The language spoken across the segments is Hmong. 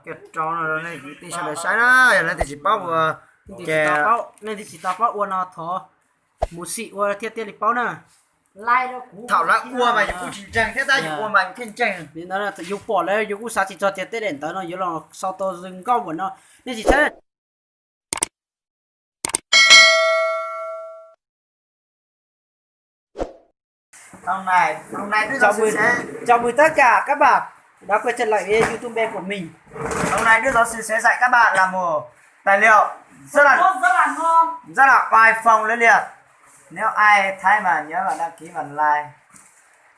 Kiag rau no nej kwv tij sawv daws saib na, yog leej twg tsis paub ua, ces nej twb tsis tau paub ua no thov mus sim ua thiaj thiaj li paub na. Thaum lawv ua mas yus kuj tsis ntseeg thiab, tab yus ua mas yus thiaj ntseeg. Li ntawd yus pom lawm yus kuj xav tsis txog tias tej daim ntawv no yuav los sau tau zoo nkauj npaum no. Nej tsis saib Chào mừng tất cả các bạn đã quay trở lại với YouTube của mình. Hôm nay Đức giáo sư sẽ dạy các bạn làm một tài liệu rất là rất là oai phong lẫm liệt. Nếu ai thấy mà nhớ là đăng ký và like.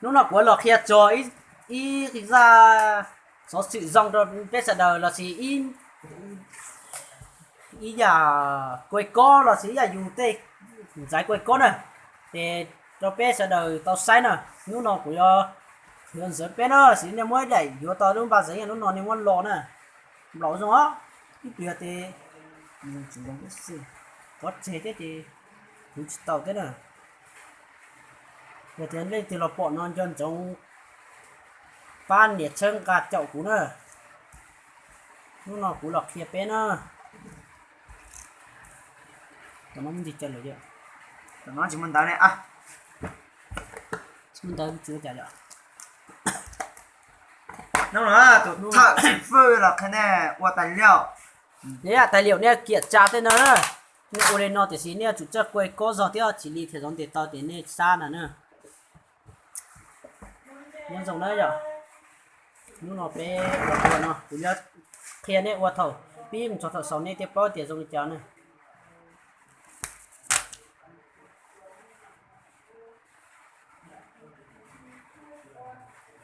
Hnub no kuv los qhia txog ib zaj xov xwm zoo rau peb sawv daws los sis ib yam kuai kob los sis ib yam yus tej ntxaiv kuai kob na, ces rau peb sawv daws tau saib na. Hnub no kuv yuav ntxuav peb na, xws li nej muab ib daim yuav tau lub npaj zeev, hnub no nej muab lo na, nplaum zoo os. Ib pliag ces tsis zoo xwb, qhov tseg thiab ces kuv tsis tau thiab na. Yog tias leej twg los pom no nco ntsoov pab nias tshawb nqa caum kuv na. Hnub no kuv los qhia peb na. Tam no muaj ntsis caw lawm, tam no tsis muaj ntawv ne. Tsis muaj ntawv tsis ua cas yom. Hnub no tus thawj xib fwb los qhia nej ua tài liệu. Yam tài liệu nej kiam tsa tej no na, nej ua li no tiam sis nej yuav tsum txawj kuai kob zog thiab, tsis li thiaj zoo ntes tau ces nej xab na na. Nyob zoo na yom. Hnub no peb ua no kuv yuav qhia nej ua thaum pib mus txog thaum xaus nej thiaj paub tias zoo li cas na.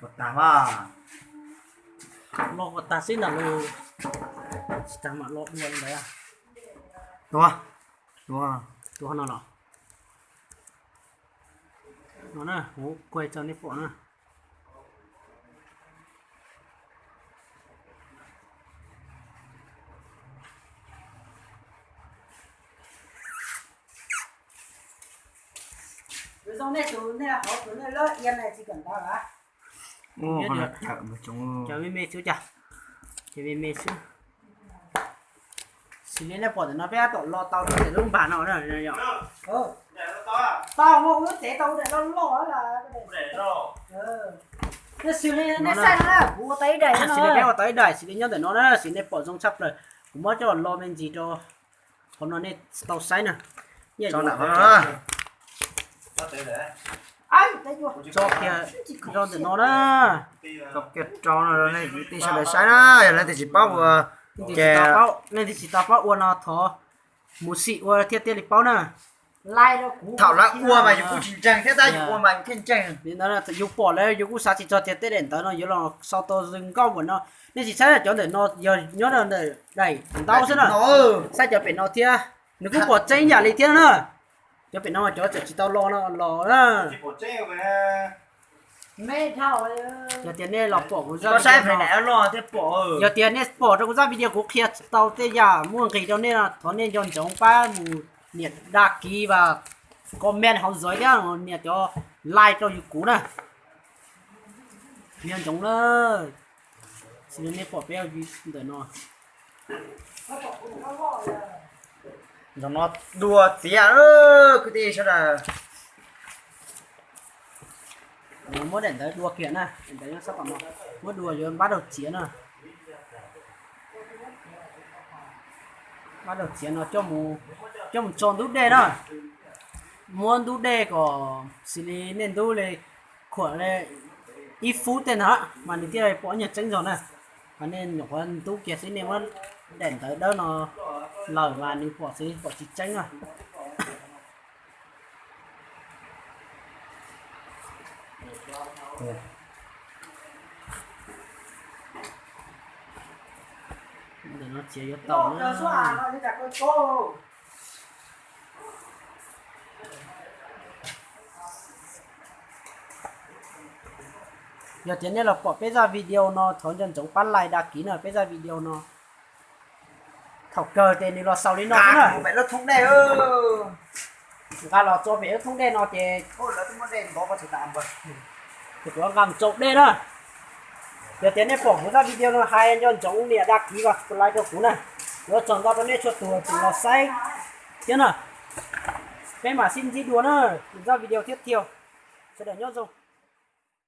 Puas tag mas? Lo puas tag xwb ntag los? Tsis tag mam lo dua li ntawd. Tua, tua, tua no los. No na, kuv kuaj tso nej pom na. Cawv me me xwb cas, cawv me me xwb. Xws li nej pom ntawm no peb tab tom lo tau rau ntawm lub npag no na. Tau, muaj ub tsev tau ua daim loj loj. Xws li nej saib no na, kuv ua tau ib daim, xws li peb ua tau ib daim, xws li nyob ntawm no na, xws li nej pom zoo tshaj plaws, kuv muab coj los lo me ntsis rau qhov no nej tau saib na. Tso kiag rau ntawm no na. Tso kiag rau no rau nej kwv tij sawv daws saib na, yog leej twg tsis paub ua, ces nej twb tsis tau paub ua no thov mus sim ua thiaj thiaj li paub na. Thaum lawv ua mas yus kuj tsis ntseeg thiab, tab yus ua mas yus thiaj ntseeg. Li ntawd yus pom lawm yus kuj xav tsis txog tias tej daim ntawv no yuav los sau tau zoo nkauj npaum no. Nej tsis saib cov ntawm no yog nyob rau ntawm daim ntaub xwb na, saib cov pem no thiab, nws kuj pom tseeb yam li thiab na. Cov pem no cov tseem tsis tau lo no los na. Yog tias nej los pom kuv zaj video no, yog tias nej pom rau kuv zaj video kuv qhia tsis tau tej yam muaj nqis rau nej no, thov nej nco ntsoov pab mus nias đăng ký và comment hauv zov thiab nias cov like rau yus kuv na. Nco ntsoov na. Xws li nej pom peb ntawm no, ntawm no dua txiav kwv tij sawv daws. Muab daim ntawv dua kiag na, daim ntawv nyob sab tom no, muab dua yuav npab daug txiav na. Npab daug txiav no coj mus tso ntub dej na. Muab ntub dej kom xws li nej ntub li khuam li ib fub tej ntawd mas nws thiaj pom nyuag tseeb zog na. Mas nej nyuam qhuav ntub kiag xwb nej muab daim ntawv dawb no lawm mas nws pom xwb pom tsis tseeb na. Ntawm no txiav yuav tau na. Yog tias nej los pom peb zaj video no thov nco ntsoov pab like đăng ký na peb zaj video no. Thaum kawg ces nws los xaus li no xwb na. Nqa los tso pem lub thoob dej no ces kuv nqa mus tsau dej na. Yog tias nej pom kuv zaj video no hais nco ntsoov nias dag kiv vas like rau kuv na. Ua tsaug ntau rau nej txhua tus uas los saib thiab na. Peb mam sib ntsib dua na, zaj video thiab thiab. Sawv daws nyob zoo.